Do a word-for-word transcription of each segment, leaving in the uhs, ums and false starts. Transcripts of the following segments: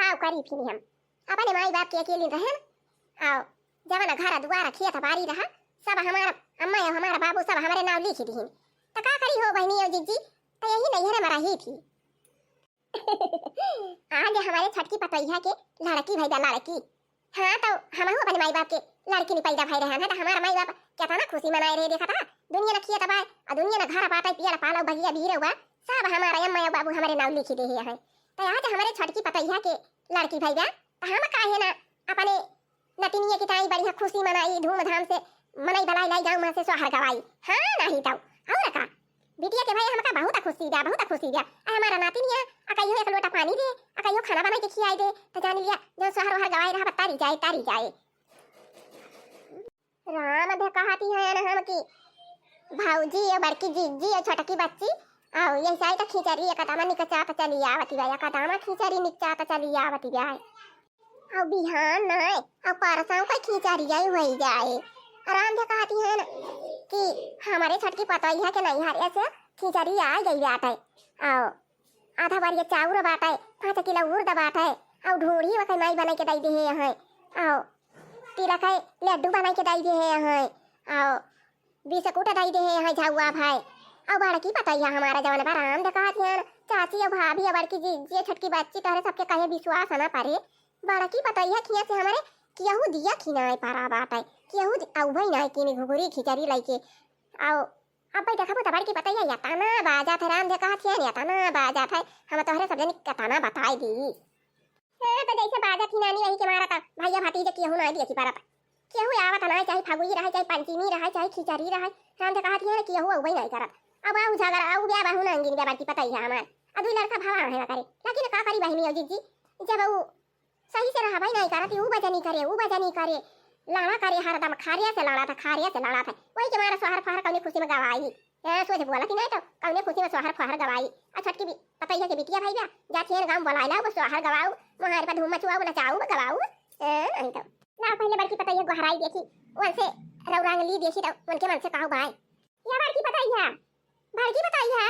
का करी फिर हम? अपने माई बाप के अकेली रहन, अउ जवन घर दुआर खेत बारी रहा, सब हमार अम्मा अउ हमार बाबू सब हमरे नाव लिखि दिहिन। त का करी हो बहिनी अउ जिज्जी, त यही नैहरे मा रही थी। आज हमरे छोटकी पतोहिया के लड़की भई बा, लड़की। हाँ, त हमहू अपने माई बाप के लड़की नहीं पैदा भई रहन है, त हमार माई बाप केतना खुशी मनाए रहे, देखत हा, दुनिया न खेत बा, अउ दुनिया न घर बाटे, पियर पालव बगिया बीरवा, सब हमार अम्मा अउ बाबू हमरे नाव लिखि देहे हैं। त आज हमरे छोटकी पतोहिया के लड़की भई बा, त हम काहे ना अपने नतिनिया की ताई बढ़िया खुशी मनाई, धूमधाम से मनई बलाई लाई, गाँव मा से सोहर गवाई। हाँ, नहीं तउ अउर का, बिटिया के भाई हमका बहुत खुशी बा, बहुत खुशी बा। आ हमारा नातिनिया, आ कहियो एक लोटा पानी दे, आ कहियो खाना बनाई के खियाई दे, त जान लिया, जब सोहर ओहर गवाई रहा, तारी जाए, तारी जाए। राम दे कहती है ना हम कि भौजी, ये बड़की जिज्जी, ये छोटकी बच्ची, अउ ये साई त खिचड़ी एकदम निकचात चली आवती बा, एकदम खिचड़ी निकचात चली आवती बा। अउ बिहान नाय, अउ परसों का खिचड़ी आई होई जाए। राम दे कहती है ना कि हमरे छोटकी पतोहिया के नैहरे से खिचड़ी आ गई बाटे। अउ आधा बरिया चाउर बाटे, पाँच किलो उर्द बाटे, अउ ढोढ़ी वकै माई बनाई के दई देहे हैं, अउ तिलक है लड्डू बनाई के दई देहे हैं, अउ बिस्कुट दई देहे हैं झउआ भाई। अउ बड़की पतोहिया हमारा जवन बा राम दे कहत हन, चाची अउ भाभी अउ बड़की जिज्जी, छोटकी बच्ची, तोहरे सबके कहे विश्वास न परे। बड़की पतोहिया खिया से हमरे केहू दिया खिनाए पारा बाटे, केहू दि-, अउबे नाय किने घुघुरी खिचड़ी लइके। अउ अब्बे देखबो त बड़की पतोहिया एतना बाजत है, राम दे कहत है, एतना बाजत है, हम तोहरे सब जनी केतना बताई दी। हाँ, त जैसे बाजत ही नानी रही के मारा त भैया भतीजे केहू नाय देखी पारत। केहू आवत नाय, चाहे फगुई रहे, चाहे पंचमी रहे, चाहे खिचड़ी रहे, राम दे कहत है, केहू अउबे नाय करत। अब आउ झगड़ा, आउ ब्याह बाहु ना अंगिन ब्याह बड़की पतोहिया हमार। अब दुई लड़का भवा है करे, लेकिन का करी बहिनी अउ जिज्जी, जब उ सही से रहबे नाय करत, ऊ बजनी करे, ऊ बजनी करे, लड़ा करे हरदम, खारिया से लड़ा था, खारिया से लड़ा था। वही के मारा सोहर फहर कौने खुशी मा गवाई। ए, सोच बोला कि नाय तो कौने खुशी मा सोहर फहर गवाई। आ छोटकी बि-, पतोहिया के बिटिया भई बा, जात हियन गाँव बोलाए लाओ, बस सोहर गवाओ, मोहार पर धूम मचवाओ, नचाओ, गवाओ। ए, नहीं तो। लाओ पहले बड़की पतोहिया गोहराई देखी, उनसे रौरांग ली देखी तो उनके मन से कहो बाय। या बड़की पतोहिया, बड़की पतोहिया।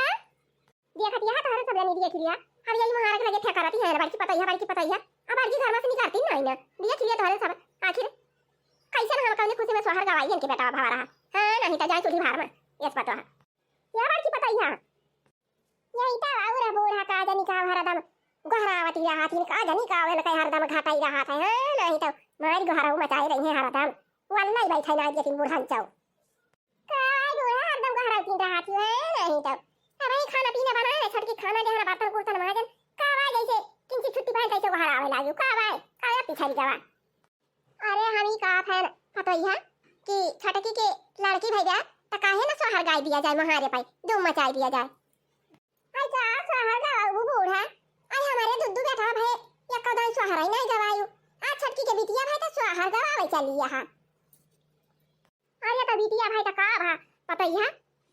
देखत यह तोहरे सब जनी देख लिया। अब यही महाराज लगे ठेका रहती है, बड़की पतोहिया, बड़की पतोहिया। अब बड़की घर मा से निकलती नहीं ना। देख लिया तोहरे सब। आखिर कैसे हम कौने खुशी मा सोहर गवाई इनके बेटा भवा रहा। हाँ, नहीं तो जाए चूल्ही भार मा। यस पतोहा। या बड़की पतोहिया। यही तो अउर बूढ़ा का जनी का हरदम गोहरावती रहत हिन, का जनी का वेल के हरदम घटाई रहत है। हाँ, नहीं तो मारी गोहराऊ मचाए रही है हरदम। वल्ला ही बैठे ना देती बूढ़ा चाऊ। का भाई बूढ़ा हरदम गोहरावती रहत ही है, नहीं तो। अब भाई खाना पीना बनाए, छोटकी खाना देहना, बर्तन कुर्तन माजन। का भाई जैसे किंची छुट्टी पाए तैसे गोहरावे लागी। का भाई, का पिछड़ी गवा। अरे हम ही कहत है पतोहिया कि छोटकी के लड़की भई बा, त काहे ना सोहर गाय दिया जाए, मोहारे पाई धूम मचाई दिया जाए। आई का सोहर गवाऊ बूढ़ा? आई हमरे दुद्दू बेटा भई, एक दाई सोहर ही नहीं गवायु। आ छोटकी के बिटिया भई त सोहर गवावे चली यहाँ। अरे त बिटिया भई त का भा पतोहिया,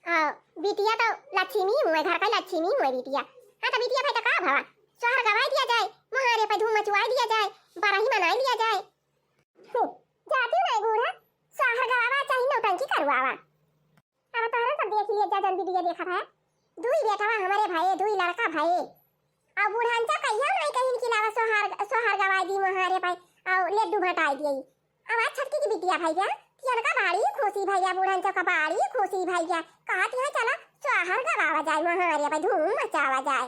आ, बिटिया त लक्ष्मी हुए, घर का लक्ष्मी हुए बिटिया। हाँ त बिटिया भई त का भवा, सोहर गवाई दिया जाए, मोहारे पे धूम मचवाई दिया जाए, बरही मनाई लिया जाए। हम्म, जाती नहीं बूढ़ा, सोहर गवावा चाहे नौटंकी करवावा। अब तोहरे सब देख लिया जा, जन वीडियो देखत है, दुई बेटवा हमरे भए, दुई लड़का भए। अब बूढ़ांचा कहियो नहीं कहिन कि लावा सोहार, सोहार गवाई दी मोहारे पाई, अउ लड्डू भटाई दिए। अब आज छोटकी की बिटिया भई बा, तियनका बाड़ी खुशी भई बा, बूढ़ांचा का बाड़ी खुशी भई बा। कहत है चला सोहार गवावा जाए, मोहारे पाई धूम मचावा जाए।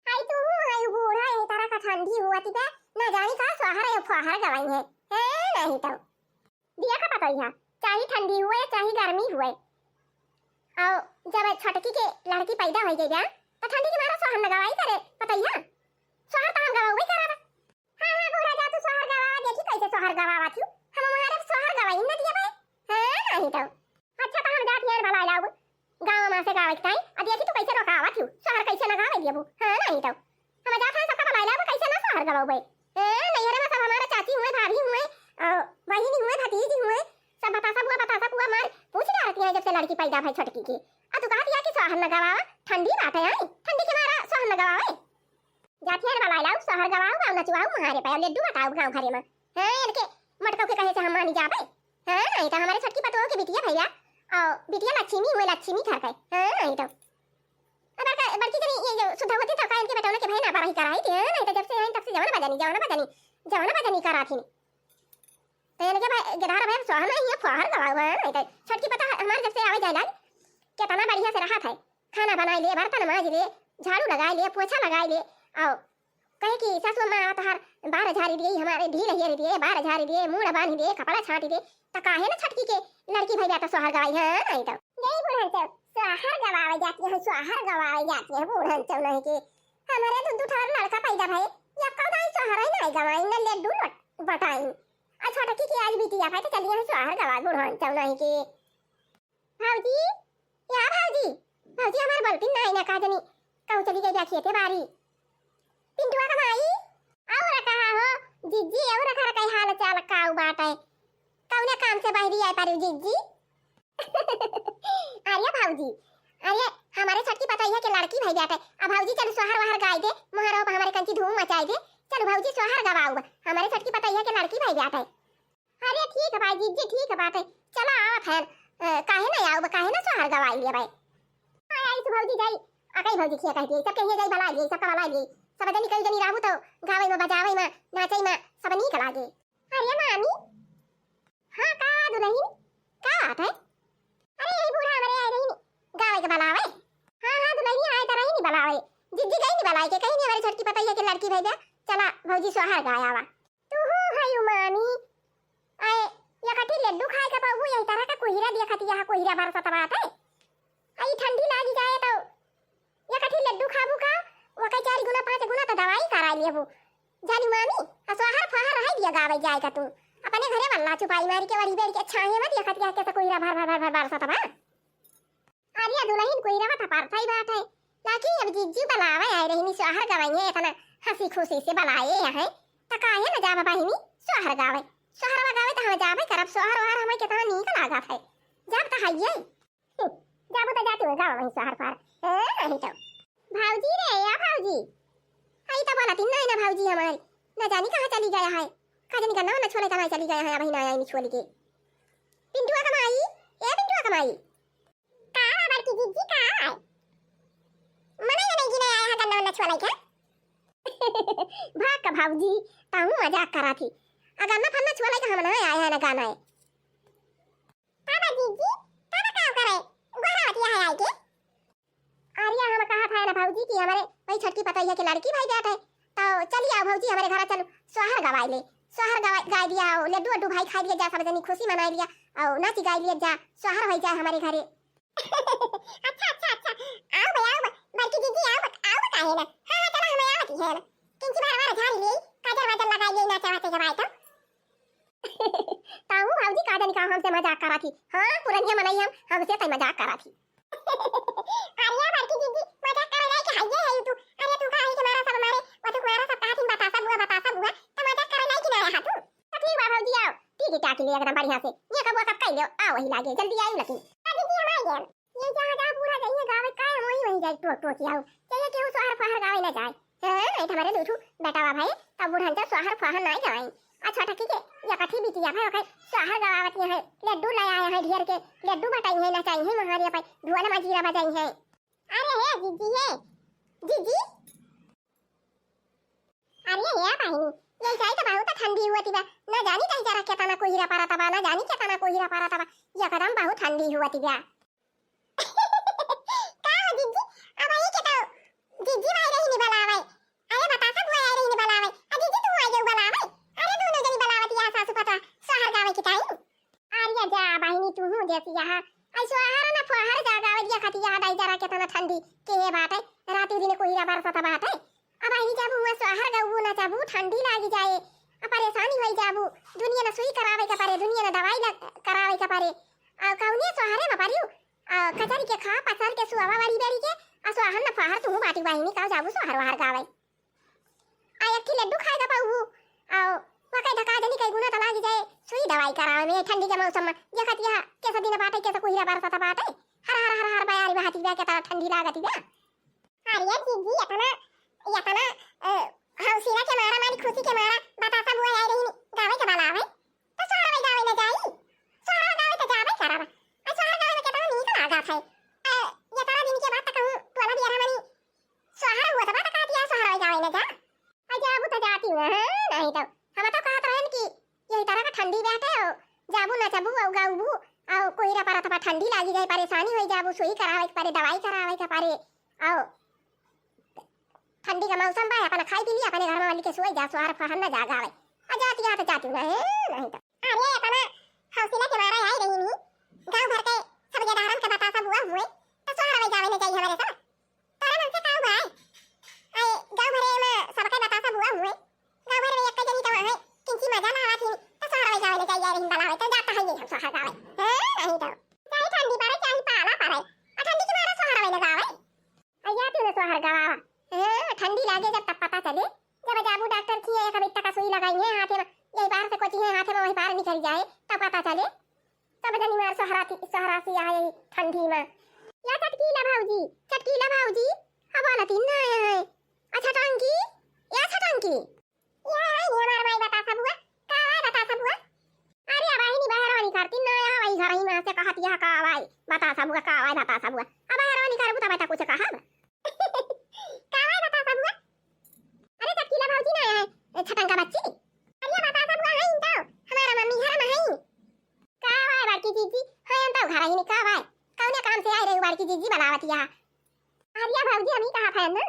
आई तू, आई बूढ़ा, यही तरह का ठंडी हुआ थी बे, न जानी का सोहार या फोहार गवाई है, है नहीं तो। दिया का पतोहिया, चाहे ठंडी हुए, चाहे गर्मी हुए, अउ जब छोटकी के लड़की पैदा होई गई बा, त ठंडी के मारा सोहर न गवाई करे पतोहिया। सोहर त हम गवावे करब। हाँ, हाँ, बूढ़ा जा तू सोहर गवावा, देखी कैसे सोहर गवावा थी। हम हमारे सोहर गवाई न दिया भाई। हाँ, नहीं तो। अच्छा, त हम जात यार भला लाओ। गाँव मा से गावे के ताई, अब देखी तू कैसे रोकावा थी, सोहर कैसे न गावे दियबू। हाँ, नहीं तो। हम जात है सबका भला लाओ, कैसे न सोहर गवाओ बे। ए, नैहरे मा सब हमारे चाची हुए, भाभी हुए, अ, बहिनी हुए, भतीजी हुए, सब बतासा बुआ, बतासा बुआ मार पूछ रहा रहती है जब से लड़की पैदा भई छोटकी की। आ तू कहत या कि सोहर न गवावा, ठंडी बात है, आई, ठंडी के मारा सोहर न गवावे। जात है भला लाओ, सोहर गवाओ, अउ नचवाओ, मोहारे पाई, अउ लड्डू बटाओ गाँव घरे मा। हाँ, इनके मटको के कहे से हम मानी जाबे। हाँ, नहीं तो हमारे छोटकी पतोह के बिटिया भई बा, अउ बिटिया लक्ष्मी हुए, लक्ष्मी घर के। हाँ, नहीं तो। अब बड़का, बड़की जनी ये जो सुधा होती तो का इनके बेटौना के भई ना बरही कराई थी, हाँ, नहीं तो जब से आइन तब से जवन बजनी, जवन बजनी, जवन बजनी कराथिन। तो इनके भाई, गेदहर भाई, सोहर नहीं है, फोहर गवावा, नहीं तो छोटकी पतोह हमार जब से आवे जाए लाग, केतना बढ़िया से रहत है। खाना बनाइ ले, बर्तन माँजि ले, झाड़ू लगाइ ले, पोछा लगाइ ले, अउ कहे कि सासु अम्मा तोहार बार झारि दिए, हमारे ढील हेरि दिए, बार झारि दिए, मूड़ बाँधि दिए, कपड़ा छाँटि दिए, त काहे न छोटकी के लड़की भइया त सोहर गवाई है, नहीं तो। यही बूढ़न चौ सोहर गवावे जाती है, सोहर गवावे जाती है बूढ़न चौ नहीं के। हमारे दू दू ठो लड़का पैदा भए, या कौन आई सोहर है नहीं गवाई, न लड्डू लट-, बटाई। आ छोटकी के आज बिटिया भए त चलिए सोहर गवा बूढ़न चौ नहीं के। भौजी, या भौजी, भौजी हमार बलपिन नाई ना का जनी, कहूँ चली गई बा खेते बारी। पिंटुआ का माई, और कहा हो, जिज्जी और घर का हाल चाल काऊ बाटे? कौने काम से बहरी आए पारू जिज्जी? अरे भौजी, अरे हमारे छोटकी पतोहिया के लड़की भई बाटे। अब भौजी चलू सोहर वहर गाय दे, मोहरा पे हमारे कंची धूम मचाई दे। चलू भौजी सोहर गवाऊ, हमारे छोटकी पतोहिया के लड़की भई बाटे। अरे ठीक है भाई जिज्जी, ठीक है बात है, चला आवत है। अ, काहे ना आउब, काहे ना सोहर गवाई लिया भाई। हाँ, आई तो भौजी जाई, आ कई भौजी खिया कह दिए, सब कहिए जाई बला लिए, सबका बला लिए, सब जनी कई जनी रहू तो गावे में, बजावे में, नाचे में सब नीक लागे। अरे मामी, हाँ का दुलहिन, का बात है? अरे यही बूढ़ा हमारे आए रही गावे के बलावे। हाँ हाँ दुलहिन आए तो रही नहीं बलावे, जिज्जी गई नहीं बलाए के, कहीं नहीं हमारे छोटकी पतोहिया के लड़की भई बा, चला भौजी सोहर गाय आवा। तू हो हयू मामी। आए, या कठी लड्डू खाए का पाऊ, यही तरह का कुहिरा दिया खतिया है, कुहिरा बरसत बाटे। आई ठंडी लागी जाए तो या कठी लड्डू खाबू का, वकै चार गुना पाँच गुना तो दवाई करा लेबू। जानी मामी, आ सोहर फोहर रह दिया गावे जाए का तू। अपने घरे वाला चुपाई मारी के वरी बेर के छाहे मत या खतिया के तो कुहिरा भर भर भर भर बरसत बा। अरे दुलहिन कोई रवा था परथाई बात है, लेकिन अब जिज्जी बलावे आए रही, सोहर गवाई है, इतना हँसी खुशी से बलाए है, त काहे न जाब बहिनी सोहर गावे? सोहरवा गावे त हम जाबे करब, सोहर ओहर हमें कितना नीक लागत है, जब त हइये। जाबू त जाती हूँ गावा वहीं सोहर पर, हाँ, नहीं तो। भौजी रे, या भौजी, आई तो बोला तीन नहीं ना भौजी हमारी, न जानी कहाँ चली गया है, का जानी गन्ना वन्ना छोले कहाँ चली गया है, अबही ना आई छोल के। पिंटुआ कमाई, ए पिंटुआ कमाई, का बा बड़की जिज्जी, का है? मने ये नहीं गिने आया है गन्ना वन्ना छुआ लइका? भाग का भौजी, ताहू मजाक करा थी। आ गन्ना फन्ना छुआ लइका हम ना आया है ना गाना है। का बा जिज्जी, का बा काम करे? गोहरावती है आई के? अरे हम कहा था ना भौजी कि हमारे वही छोटकी पतोहिया के लड़की भई बाटे, तो चली आओ भौजी हमारे घर चलो, सोहर गवाई ले, सोहर गवाई, गाय दिया, लड्डू वड्डू भाई खाई लिया जा, सब जनी खुशी मनाई लिया, और नाची गाई लिया जा, सोहर होई जाए हमारे घरे। अच्छा, अच्छा, अच्छा। आओ बे, आओ बे। बड़की दीदी, आओ बे, आओ बे, काहे ना? हाँ, हाँ, चला, हम आवत ही है ना। किंची बार बार झाड़ी ले, काजर वाजर लगाई ले, नाचा वाचा जब आए तो। ताऊ भौजी का जानी का हमसे मजाक करा थी। हाँ, पुरनिया मनई हम, हमसे तो मजाक करा थी। अरे बड़की दीदी, मजाक करे लाई के हइये है तू। अरे तू का है कि मारा सब मारे, वो तो मारा सब कहा थी बतासा बुआ, बतासा बुआ, तो मजाक करे लाई कि ना रहा तू। तो ठीक बा भौजी, आओ, ठीक है, टाकी ले एकदम बढ़िया से। ये कब वो कब कह लो, आओ वही लागे, जल्दी आई लेकिन। हाँ दीदी, हम आ गए। ये जहाँ जहाँ बूढ़ा जाइए गावे, काय हम वही वही जाए टोक टोक के आओ। चाहिए केहू सोहर फहर गावे ना जाए। हाँ, नहीं तो हमारे दू ठू बेटा बा भाई, तब बूढ़न तो सोहर फहर ना गावे। अच्छा, ठीक है, ये कथी बिटिया भाई, ओके, सोहर गवावत है, लड्डू ले आए हैं ढेर के, लड्डू बटाई है, नचाई है, महारिया पे ढोल मजीरा बजाई है। अरे हे जीजी, हे जीजी। अरे हे बहिनी, ये साई तो बहुत ठंडी हुआ थी बा। ना जानी कहीं जरा केतना कोहिरा परत बा, ना जानी केतना कोहिरा परत बा। एकदम बहुत ठंडी हुआ थी बा। का हो जीजी, अब आई के तो जीजी भाई रही नहीं बलावे। अरे बतासा बुआ आई रही नहीं बलावे। आ जीजी तू आई जाऊ बलावे। अरे दोनों जनी बलावत यहाँ सासू पता सोहर गावे की टाइम। अरे जा बहिनी, तू हूँ देती यहाँ। आई सोहर ना फोहर जा गावे दिया खाती यहाँ दाई जरा केतना ठंडी के हे बाटे। राती दिन कोहिरा बरसत बाटे। अब बहिनी जाबू हुआ सोहर गाबू ना जाबू, ठंडी लागी जाए। अब परेशानी होई जाबू। दुनिया ना सुई करावे के परे, दुनिया ना दवाई लग-, करावे के परे। आ कौने सोहरे में परियो? आ कचरी के खा, पसर के सुआवा बड़ी बेड़ी के। आ सोहर ना फोहर तू बाटी बहिनी का जाबू सोहर वहर गावे। आ एक ठे लड्डू खाए का पाऊ। आ वकै ढका जनी कई गुना त लागी जाए सुई दवाई करावे में ठंडी के मौसम में। देखत यह कैसा दिन बाटे, कैसा कोहिरा बरसत बाटे। हर हर हर हर बयारी बहाती बा, केतना ठंडी लागत बा। अरे जीजी, इतना, इतना, अ, हौसला के मारा, मारी खुशी के मारा बतासा बुआ आई रही गावे के बलावे। तो सोहरवा गावे न जाई, सोहरवा गावे तो जाबे करब। आ सोहर गावे में केतना नीक लागत है। अ, इतना दिन के बाद तो कहूँ टोला बियाह मनी सोहर हुआ था, बात कहती है, सोहर गावे न जा। आ जाबू तो जात क्यों है? नहीं तो हम तो कहत रहन कि यही तरह का ठंडी बाटे, अउ जाबू नचबू अउ गाउबू, अउ कोहिरा परत बा, ठंडी लागी जाए, परेशानी होई जाबू, सुई करावे के परे, दवाई करावे के परे, अउ ठंडी का मौसम बा, अपन खाई पी ली, अपने घर में वाली के सोई जा, सोहर फहर न जा गावे। आ जाती यहाँ तो जाती नहीं, नहीं तो। अरे अपना हौसला के मारा आई रही नहीं, गाँव भर के सब गेदहरन के बतासा बुआ हुए, तो सोहर वही गावे न जाई हमारे साथ। तोरे मन से का हुआ है? आए, गाँव भरे में सबके बतासा बुआ हुए। गाँव भर में एक जनी तो है, किंची मजा ना आवा थी, तो सोहर वही गावे ले जाइए रही बलावे, तो जाता है ये हम सोहर गावे। हाँ, नहीं तो। चाहे ठंडी पड़े, चाहे पाला पड़े, आ ठंडी के मारे सोहर वही गावे। आ जाती ना सोहर गावा। हाँ, ठंडी लागे जब तब पता चले, जब जाबू डॉक्टर की एक अभी तक सुई लगाई है हाथे में, यही बार से कोची है हाथे में, वही बार निकल जाए, तब पता चले। तब जनी मार सोहराती, सोहरासी आए ठंडी में। या चटकीला भौजी, चटकीला भौजी, अब वाला तीन ना आया है। अच्छा टंकी, या अच्छा टंकी। या आई नहीं हमार माई बतासा बुआ, का आवाई बतासा बुआ? अरे अब आई नहीं बहरवा नहीं करती ना, या वही घर ही में से कहत यह का आवाई बतासा बुआ, का आवाई बतासा बुआ। अब बहरवा नहीं करबू तब तो कुछ कहब। का आवाई बतासा बुआ? अरे चटकीला भौजी ना आया है, छटंका बच्ची। अरे बतासा बुआ है इनका, हमारा मम्मी घर में है। का बाय बड़की जीजी? हाँ, हम तो घर ही नहीं, का बाय? कौने काम से आई रही बड़की जीजी बनावत यहाँ? अरे भौजी, हम ही कहा था ना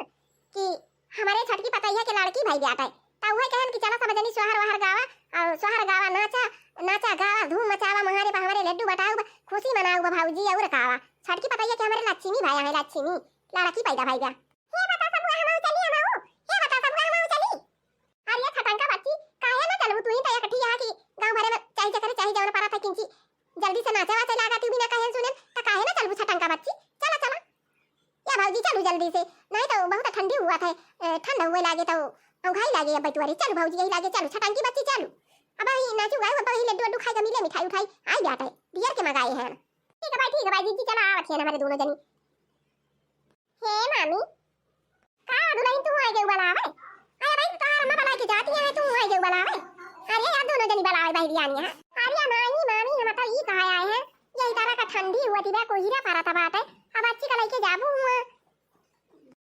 कि हमारे छटकी पतैया के लड़की भाई ब्याटा है, तो वही कहन कि चला सब जनी सोहर वहर गावा, और सोहर गावा, नाचा, नाचा गावा, धूम मचावा, मोहारे पर हमारे लड्डू बटाऊ बा, खुशी मनाऊ बा भौजी, और कावा। छटकी पतैया के हमारे लक्ष्मी भाई है, लक्ष्मी, लड़की पैदा भाई बा। हे बतासा बुआ, हम चली, हम, हे बतासा बुआ, हम चली। अरे छटंका बच्ची, काहे ना चलबू? तू ही तो एक ठी यहाँ की गाँव भरे में चाहे जकरे चाहे जौन परा था किंची जल्दी से नाचे वाचे लागा, तू बिना कहे सुने, तो काहे ना चलबू छटंका बच्ची? चला, चला। या भौजी चलू जल्दी से, नहीं तो बहुत ठंडी हुआ था, ए, ठंड हुए लागे तो औंघाई लागे अब तुअरे। चलू भौजी, यही लागे, चलू छटंकी बच्ची चलू। अब ही नाचू गाऊ, अब ही लड्डू वड्डू खाए का मिले, मिठाई उठाई आई जाता है, बियर के मंगाए हैं। ठीक है भाई, ठीक है भाई, जीजी चला आवत है ना हमारे दोनों जनी। हे मामी, का दुलहिन तू आई गई बलावे? अरे भाई, तोहार अम्मा बलाए के जाती है, तू आई गई बलावे? अरे यार, दोनों जनी बलावे भाई दियानी है। अरे माई, मामी, हम तो ई कहा आए हैं, यही तरह का ठंडी हुआ थी बे, कोहिरा पारा था बात है, अब अच्छी का लेके जाबू हुआ।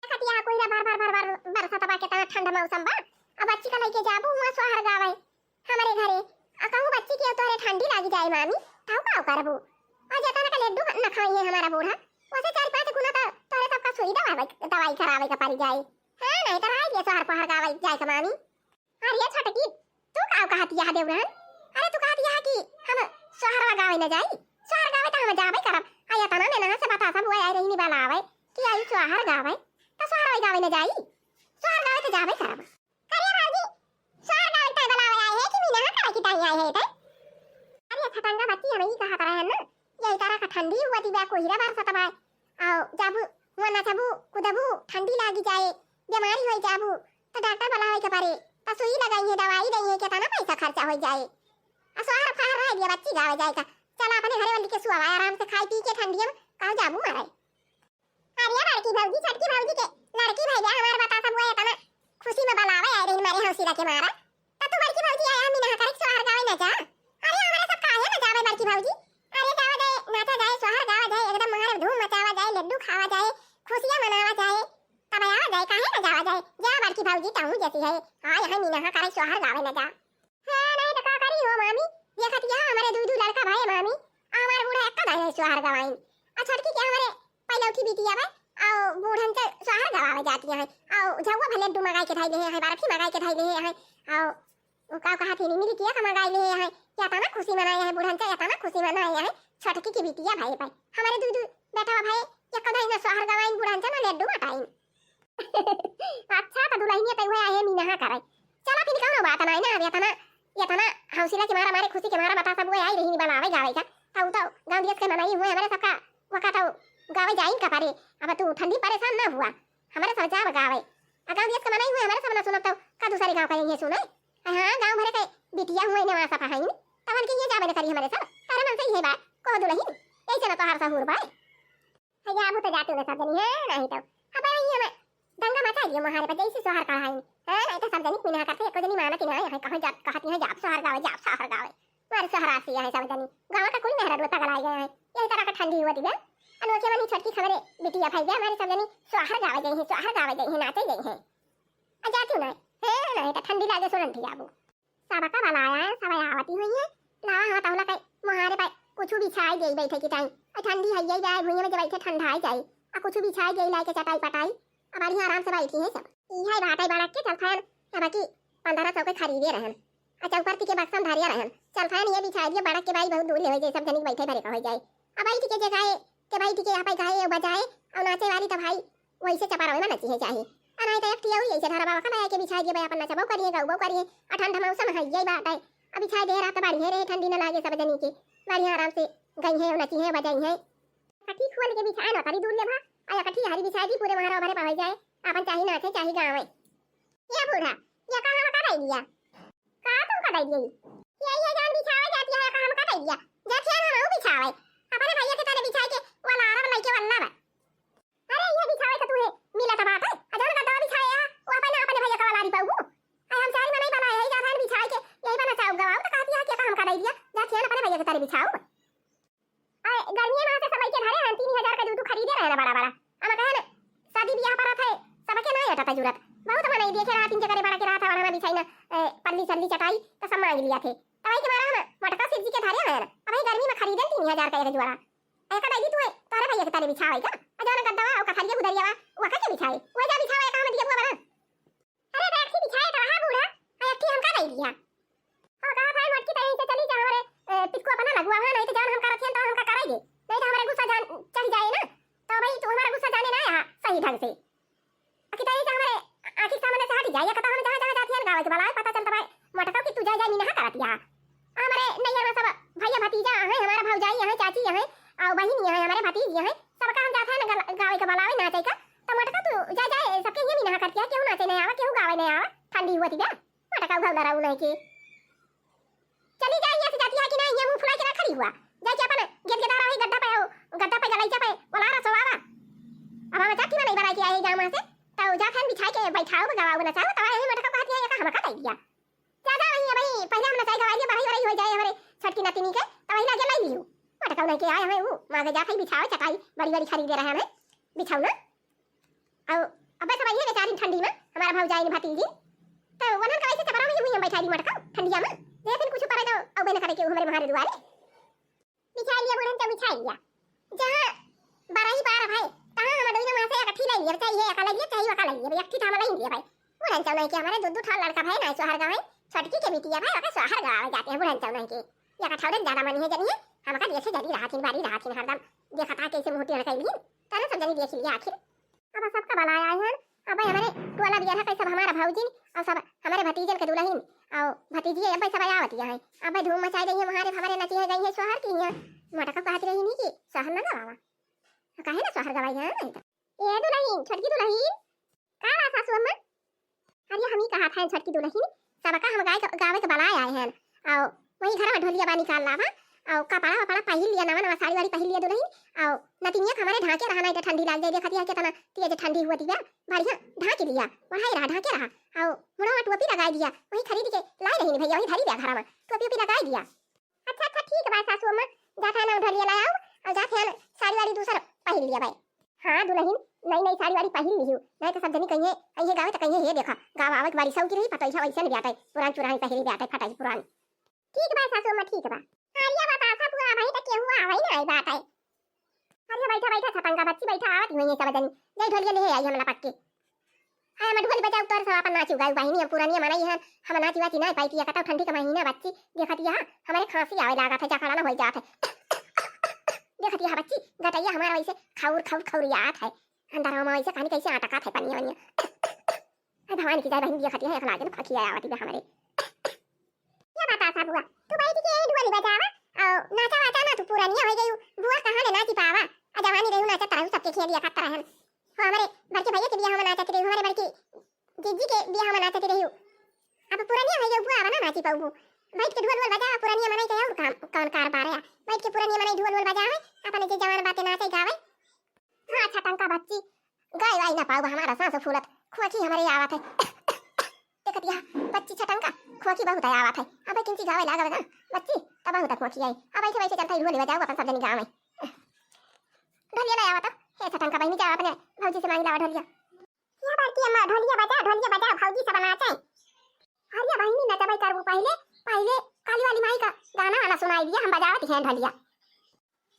देखत यहाँ कोहिरा भर भर भर भर बरसत बा, कितना ठंड मौसम बा, अब अच्छी का लेके जाबू हुआ सोहर गावे। हमरे घरे, आ कहूँ बच्ची के तोहरे ठंडी लागी जाए मामी, तब का करबू? और जतना का लड्डू न खाई है हमारा बूढ़ा, वैसे चार पाँच गुना तो तोहरे सबका सुई दवाई, दवाई करावे का पड़ी जाए। हाँ, नहीं तो रह गया सोहर पहर गावे जाए का मामी। अरे ये छटकी, तू का कहत यह देवरन? अरे तू कहत यह कि हम सोहर गावे न जाई? सोहर गावे तो हम जावे करब। आ या तना में ना से बतासा बुआ आई रही निबल आवे कि आई सोहर गावे, तो सोहर गावे न जाई? सोहर गावे तो जावे करब। अरे भौजी, सोहर गावे ताई बलावे आए हैं कि मीना करे की ताई आए हैं ते? अरे छटंगा बच्ची, हम ही कहा रहे हैं ना, यही तरह का ठंडी हुआ थी बा, कोहिरा बरसत बा, आओ जाबू हुआ नचबू कुदबू, ठंडी लागी जाए, बीमारी हो जाबू, तो डॉक्टर बलावे के परे, तो सुई लगाई है, दवाई दई है, कितना पैसा खर्चा हो जाए। आ सोहर फहर रह गया बच्ची गावे जाए का, चला अपने घरे वाली के सुआवा, आराम से खाई पी के ठंडिया में कहाँ जाबू मारे। अरे बड़की भौजी, छोटकी भौजी के लड़की भैया हमार बतासा बुआ इतना खुशी में बलावे आए रही मारे हौसला के मारा। त तू बड़की भौजी आया मीना करे सोहर गावे न जा। अरे हमारे सब काहे न जावे बड़की भौजी? अरे जावा जाए, नाचा जाए, सोहर गावा जाए, एकदम मारे धूम मचावा जाए, लड्डू खावा जाए, खुशियाँ मनावा जाए, तब आवा जाए, काहे न जावा जाए? जा बड़की भौजी, तहूँ जैसी है, हाँ यहाँ मीना करे सोहर गावे न जा। हाँ, नहीं तो का करी हो मामी, देखत यहाँ हमारे दू दू लड़का भाई मामी, आ हमारे बूढ़ा एक्का दाई है सोहर गवाइन। आ छोटकी के हमारे पहले उठी बिटिया बा, आओ बूढ़न से सोहर गवावे जाती है, आओ झउआ भले लड्डू मंगाई के धाई ले है, बर्फी मंगाई के धाई ले है, आओ वो का कहा थी निमिली किया का मंगाई ले है, या तना खुशी मनाए है बूढ़न से, या तना खुशी मनाए है छोटकी की बिटिया भाई भाई। हमारे दू दू बेटा भाई एक्का दाई ना सोहर गवाइन बूढ़न से ना लड्डू बटाइन। अच्छा, तो दुलहिनिया तै उहे आहे मीनहा करे। चला फिर कौनो बात नाई ना, अब एतना, एतना हौसला के मारा, मारे खुशी के मारा बतासा बुआ आई रही बलावे गावे का। तौ तो गाँव देश के मनई हुए हमारे सबका, वका तो गावे जाइन का परे। अब तू ठंडी परेशान ना हुआ, हमारे सब जाब गावे। आ गाँव देश के मनई हुए हमारे सब ना सुनब तो का दूसरे गाँव का यही सुने? आ हाँ, गाँव भरे के बिटिया हुए ने वहाँ सब हईन, तवन के ये जाबे न करी हमारे सब। तारे मन से ये बात कह दुलहिन, ऐसे ना तोहार सहूर बाय। है, जाबू तो जातू ना सब जनी, है, नहीं तो। अब यही हम दंगा मचा दियो मोहारे पर, जैसे सोहर कढ़ाई, है, नहीं तो सब जनी मीनहा करते, एको जनी मानत ही ना है, कहो जात, कहती है, "जाब सोहर गावे, जाब सोहर गावे।" मारे सोहर आसी है सब जनी। गाँव का कुल मेहरा रोता गलाई गए हैं। यही तरह का ठंडी हुआ दिया। अनोखे मनी छोटकी खबरे, बिटिया भाई गया, हमारे सब जनी सोहर गावे गई है, सोहर गावे गई है, नाचे गई है। आ जातू ना, हे, नहीं तो ठंडी लागे सुनन थी आबू। सबका बलाया है, सब आवती हुई है। लावा हाँ तहुला कई मुहारे पाए कुछ बिछाई दे बैठे की टाइम। अ ठंडी है यही जाए भुइयां में जब बैठे ठंडाई जाए। अ कुछ बिछाई दे लाए के चटाई पटाई। अब बढ़िया आराम से बैठी है सब। ई है बात है बड़ा के चल फैन, अब की पन्द्रह सौ के खरीदे रहन। अ चौपर के बक्सम धरिया रहन। चल फैन ये बिछाई दिए बड़ा के भाई बहुत दूर ले हो जाए, सब जनिक बैठे भरे का हो जाए। अब बैठ के जगाए, के बैठ के यहाँ पे गाए बजाए और नाचे वाली तो भाई वैसे चपा रहे ना नची है चाहे। अ नहीं तो एक ठिया हुई ऐसे धरा बाबा का लाया के बिछाई दिए भाई अपन नचबो करिए गौबो करिए। अ ठंड मौसम है यही बात है। अब बिछाई दे रात बढ़िया रहे ठंडी ना लागे सब जनी के। बढ़िया आराम से गई है नची है बजाई है। कठी खोल के बिछाए ना करी दूर ले भा। आ या कठी हरी बिछाई दी पूरे महारा भरे पहुंच जाए। अपन चाही नाचे चाही गावे। ये बूढ़ा, ये कहाँ का दे दिया? का तुमका दे दिया? ये, ये जान बिछावे जाती है, का हमका दे दिया? जा फिर हम बिछावे। अपने भैया के तारे बिछाए के वाला आरब लइके वाला बा। अरे ये बिछावे तो तू है, मिला तो बात है। आ जान का दवा बिछाए है, वो अपने, अपने भैया का वाला री पाऊ। आ हम चारी में नहीं बनाए है, जा फिर बिछाए के, यही बना चाहूँ गवाऊ तो कहती है कि का हमका दे दिया? जा फिर अपने भैया के तारे बिछाऊ। अरे, गर्मिये में से सब लइके धरे हैं, तीन हजार का दू दू खरीदे रहे ना बड़ा बड़ा। हम कहे ना, शादी ब्याह पर थे, सबके ना अटता जरूरत। बहुत मनई देखे रहा, तीन जगह बड़ा के रहा था, वरना बिछाई ना, ए, पल्ली सल्ली चटाई, तो सब मांग लिया थे। तब के मारा हम मोटका सिर जी के धरे हैं, अब ये गर्मी में खरीदे तीन हजार का एक जोड़ा। ऐसा दे दी तू है, तोरे भैया के तारे बिछावे का? आ जाओ ना गद्दा और कथरिया गुदरिया वा, वो का के बिछाए? वो जा बिछावे का हम दिया बुआ बना। अरे बैठ के बिछाए तो रहा बूढ़ा, आ एक ठे हमका दे दिया। हो कहा भाई मोटकी तरी से चली जा हमरे, ए, पिचको अपना लगुआ है, नहीं तो जान हम करत हैं तो हमका कराई दे। नहीं तो हमरे गुस्सा जान चढ़ जाए ना। तो भाई तू हमारा गुस्सा जाने ना यहाँ सही ढंग से। अखी तरी से हमरे आँखी के सामने से हट जाए, या कता हम जहाँ जहाँ जाती है गावे के बलाए पता चलता भाई मोटका कि तू जा जा मीना करत यहाँ। हमरे नैया में सब भैया भतीजा है, हमारा भौजाई है, चाची है, और बहिन है, हमारे भतीजी है, सबका हम जाते हैं ना गल-, गावे के बलावे नाचे का। तो मोटका तू जा जाए, सबके ये मीना करती है, केहू नाचे नहीं आवा, केहू गावे नहीं आवा, ठंडी हुआ थी बे। मोटका उघाव डराऊ नहीं के। चली जाए यहाँ से जाती है कि नहीं, ये मुंह फुला के ना खड़ी हुआ। जाए के अपन गेद गेदा रही गद्दा पे, गद्दा पे गलैचा पे, बोला रहा सोआवा। अब हम जाती में नहीं बना के आए गाँव से, तो जा फैन बिछाए के बैठाओ, गवाओ ना चाहो, तो यही मोटका कहती है, ये का हमका दे दिया। ज्यादा नहीं है भाई, पहले हम नचाई गवाई लिए, बढ़ाई बढ़ाई हो जाए हमारे छठ की नतिनी के, तो वही लगे लाई लियो। मोटका नहीं के आए हमें वो, मांगे जाते ही बिछाओ, चटाई बड़ी बड़ी खरीदे रहे हमें, बिछाओ ना। और अबे सब आइए बेचारी ठंडी में, हमारा भौजाई ने भतीजी। तो वनन का वैसे चपरा में ही हुई हम बैठा दी मटका ठंडिया में। दे दिन कुछ परे तो अबे न करे के हमारे महारे दुआरे। बिछा लिया बूढ़न तो बिछा लिया। जहाँ बारह ही बार भाई, तहाँ हम दोनों में से एक अठी ले लिया, चाहे ये एक ले लिया, चाहे वो का ले लिया, एक ठी थामा ले लिया भाई। बूढ़न चौनाई के हमारे दो दो ठा लड़का भाई ना सोहर गावे, छोटकी के बिटिया भाई, ओके सोहर गावे जाते हैं बूढ़न चौनाई के। या कठौरन ज्यादा मनी है जनी है, हमका देखे जनी रहत हिन, बारी रहत हिन हरदम। देखत हा कैसे मुंह टेढ़ कैली हिन, तने सब जनी देख लिया आखिर। अब सबका बलाया है, अब हमारे टोला बिया है, सब हमारा भौजी और सब हमारे भतीजन के दुल्हन और भतीजी, अब सब आवत है। अब धूम मचाई रही है, हमारे, हमारे नची है, गई है सोहर की है। मोटका कहत रही नहीं कि सोहर ना गवावा, काहे ना सोहर गवाई है, नहीं तो। ए दुल्हन, छोटकी दुल्हन, का बा सासू अम्मा? अरे हम ही कहा था छोटकी दुल्हन, सबका हम गाय क-, गावे के बलाए आए हैं। आओ, वही घर में ढोलिया बा निकाल लावा। आओ, कपड़ा वपड़ा पहिर लिया, नवा नवा साड़ी वाड़ी पहिर लिया दुल्हन। आओ, नतिनिया के हमारे ढाके रहा, नहीं तो ठंडी लाग जाए। देखत है कितना तेज ठंडी हुआ दिया, बढ़िया ढाके लिया, ओढ़ाए रहा, ढाके रहा। आओ, मुड़वा टोपी लगाए दिया, वही खरीद के लाए रही भैया, वही धरी दिया घर में, टोपी ओपी लगाए दिया। अच्छा, अच्छा, ठीक बा सासू अम्मा, जात है ना ढोलिया लायाओ, और जात है ना साड़ी वाड़ी दूसर पहिर लिया बाई। हाँ दुल्हन, नई नई साड़ी वाड़ी पहिर लिहू, नहीं तो सब जनी कहिए, कहिए गावे तो कहिए, "हे देखा, गावा आवत बारी सौकी रही, पतोइहा वैसे नहीं ब्याटे, पुरान चुरान पहिरी ब्याटे, फटाई पुरान।" ठीक बा सासू अम्मा, ठीक बा। अरे बतासा पूरा भाई तो केहू आवे ना आई बात है। अरे बैठा बैठा छटंगा बच्ची बैठा आवत ही नहीं सब जनी, जय ढोलिया ले आई हमला पक्के। हाय, हम ढोल बजाऊ तोर सब अपन नाचू गाऊ बहिनी, हम पुरानिया मनई हन, हम नाची वाची ना पाई, या कतौ ठंडी का महीना बच्ची, देखत यहाँ हमरे खांसी आवे लागत है, जखड़ा ना होई जात है। देखत यहाँ बच्ची, गटैया हमारा वैसे खौर खौर खौरियात है, अंदर में वैसे कहानी कैसे अटकत है पनिया वनिया। हाय भवानी की जय बहिनी, देखत यहाँ एक लागे ना खखिया आवत है हमारे। या बतासा बुआ, तू बैठ के यही ढोली बजावा, और नाचा वाचा ना, तू पुरानिया हो गई, बुआ कहाँ ले नाची पावा, आ जवानी रहू नाचत रहू, सबके खेल या खात रहन। हो, हमारे बड़के भैया के बियाह में नाचत रहू, हमारे बड़की जीजी के बियाह में नाचत रहू। अब पुरानिया हो गई बुआ, अब ना नाची पाऊ। बैठ के ढोल वोल बजा, पुरानिया मनई के और काम, कौन कारबार है? बैठ के पुरानिया मनई ढोल वोल बजावे, अपने जे जवान बातें नाचे गावे। हाँ, छटंका बच्ची, गाय वाय ना पाऊ, हमारा सांस फूलत, खोंकी हमरे आवत है। देखत यह बच्ची छटंका, खोंकी बहुत आवत है। अबे किंची गावे लागल ना बच्ची, तब बहुत खोंकी आई। अब ऐसे वैसे चलता ही ढोली बजाऊ अपन सब जनी गाँव में। ढोलिया ले आवत, हे छटंका बहिनी, जा अपने भौजी से मांग लावा ढोलिया। या बड़की अम्मा, ढोलिया बजा, ढोलिया बजा, भौजी सब नाचे। अरे बहिनी, नचबई करबू पहिले, पहिले काली वाली माई का गाना वाना सुनाई दिया, हम बजावत हैं ढोलिया।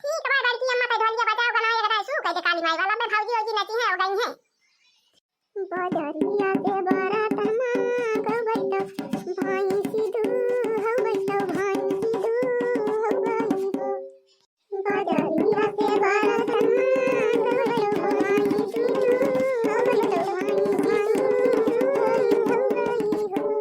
ठीक बा बड़की अम्मा, तो ढोलिया बजाओ, गाना एक राय शुरू कर दे काली माई वाला, मैं भौजी वौजी नची हैं, हो गई हैं। बजरिया से बरात मांगबई तो भैंसी दू हो गई, तो भैंसी दू हो गई हो। बजरिया से बरात मांगबई तो भैंसी दू हो गई, तो भैंसी दू हो गई हो।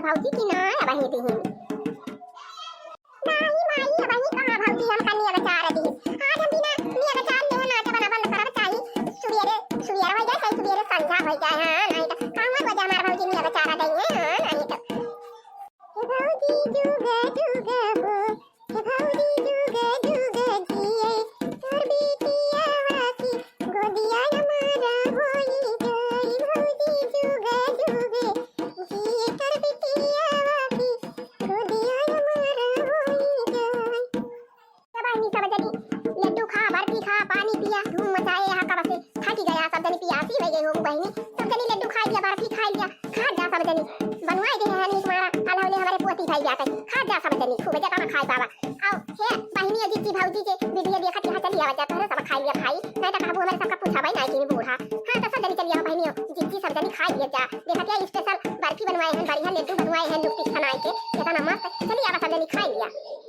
भौजी की ना अबहीं दिहिन। नाही माई, अबहीं कहाँ भौजी हमका नियग चार दिहिन। आज हम बिना नियग चार लेहे नाचे बना बंद करब, चाही सुबेरे, सुबेरे होइ जाए, चाही सुबेरे संझा होइ जाए। हाँ, नाही तो कहाँ बजे हमार भौजी नियग चार दइहें। हाँ, नाही तो। हे भौजी जुग जुग हो, हे भौजी जुग जुग जिए, तोर बिटियावा की गोदिया हमारा होई गई। भौजी जुग जुग जिए, तोर बिटियावा की गोदिया हमारा होई गई। ए बहिनी, सब जनी लड्डू खा, बर्फी खा, पानी पिया, धूम मचाए यहाँ कब से। थकी गया सब जनी, पियासी होइ गई होबू बहिनी। सब जनी लड्डू खाइ लिया, बर्फी खाइ लिया, खा जा सब जनी। बनवाए दे हैं नीक मारा, काल्हु ले हमरे पोती भई जात है। खा जा सब जनी, खूब जेतना खाइ पावा। आउ हे बहिनी, जिज्जी भौजी जे वीडियो देखत यहाँ चली आवा जा, तोहरे सब खाइ लिया भाई, नहीं तो कहबू हमरे सबका पूछा भाई ना कि बूढ़ा। हाँ तो सब जनी चली आवा बहिनी, जिज्जी सब जनी खाइ लिया जा। देखत या special बर्फी बनवाए हैं, बढ़िया लड्डू बनवाए हैं, नुकती छनाई के, इतना मस्त। चली आवा सब जनी खाइ लिया।